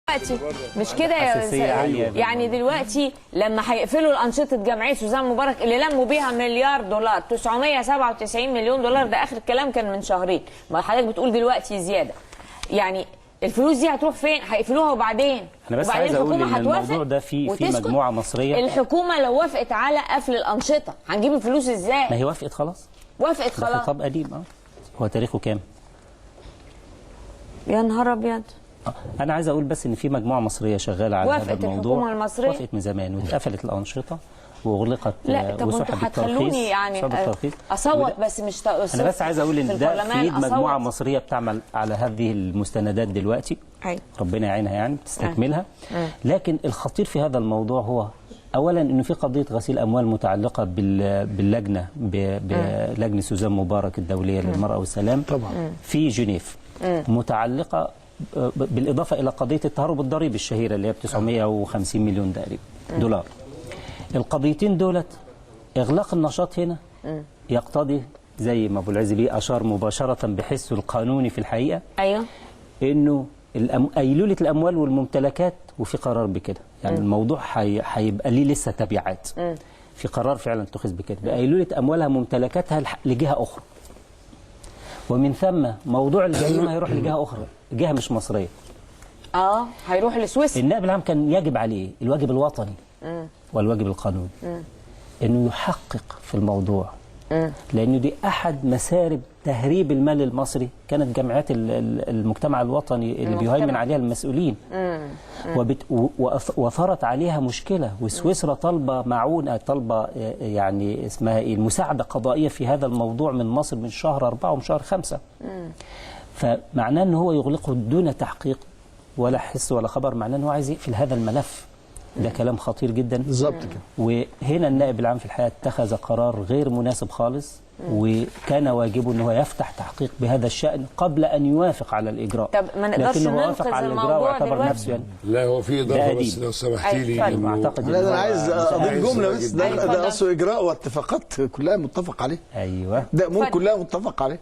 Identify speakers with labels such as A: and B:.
A: دلوقتي مش كده يا يعني دلوقتي لما هيقفلوا الانشطة جمعية سوزان مبارك اللي لموا بيها مليار دولار، 997 مليون دولار، ده اخر الكلام كان من شهرين، ما حضرتك بتقول دلوقتي زيادة. يعني الفلوس دي هتروح فين؟ هيقفلوها وبعدين؟
B: انا بس عايز اقول ان الموضوع ده في مجموعة مصرية.
A: الحكومة لو وافقت على قفل الانشطة هنجيب الفلوس ازاي؟
B: ما هي وافقت خلاص.
A: وافقت خلاص.
B: ده خطاب قديم. هو تاريخه كام؟
A: يا نهار ابيض.
B: انا عايز اقول بس ان في مجموعة مصرية شغالة على هذا الموضوع.
A: الحكومة المصرية
B: وافقت من زمان واتقفلت الانشطة واغلقت.
A: لا طب انتوا هتخلوني يعني اصوت بس مش
B: انا بس عايز اقول ان ده في ايد مجموعة مصرية بتعمل على هذه المستندات دلوقتي. أي. ربنا يعينها يعني بتستكملها. لكن الخطير في هذا الموضوع هو اولا انه في قضية غسيل اموال متعلقه باللجنه بلجنه سوزان مبارك الدولية للمراة والسلام
C: طبعا
B: في جنيف، متعلقه بالاضافة الى قضية التهرب الضريبي الشهيرة اللي هي ب 950 مليون تقريبا دولار. القضيتين دولت اغلاق النشاط هنا يقتضي زي ما ابو العز بيه اشار مباشرة بحسه القانوني في الحقيقة.
A: ايوه،
B: انه ايلوله الاموال والممتلكات، وفي قرار بكده يعني الموضوع هيبقى ليه لسه تبعات. في قرار فعلا اتخذ بكده بايلوله اموالها ممتلكاتها لجهة اخرى، ومن ثم موضوع الجريمة هيروح لجهة اخرى، جهة مش مصرية.
A: هيروح لسويسرا.
B: النائب العام كان يجب عليه الواجب الوطني والواجب القانوني انه يحقق في الموضوع، لانه دي احد مسارب تهريب المال المصري. كانت جمعيات المجتمع الوطني اللي بيهيمن عليها المسؤولين وثرت عليها مشكلة، وسويسرا طالبه معونة، طالبه يعني اسمها ايه، المساعدة القضائية في هذا الموضوع من مصر من شهر 4 ومن شهر 5. فمعناه ان هو يغلقه دون تحقيق ولا حس ولا خبر، معناه ان هو عايز يقفل هذا الملف. ده كلام خطير جدا.
C: بالظبط كده.
B: وهنا النائب العام في الحقيقة اتخذ قرار غير مناسب خالص، وكان واجبه ان هو يفتح تحقيق بهذا الشأن قبل ان يوافق على الاجراء.
A: طب ما نقدرش ننقذ الموضوع
B: واعتبر
A: دلوقتي
B: نفسه يعني.
D: لا هو في اضافه بس لو سمحتي لي.
B: اعتقد
C: لا انا عايز اضيف جملة بس. ده اصله اجراء واتفاقات كلها متفق عليه.
B: ايوه،
C: ده امور كلها متفق عليه.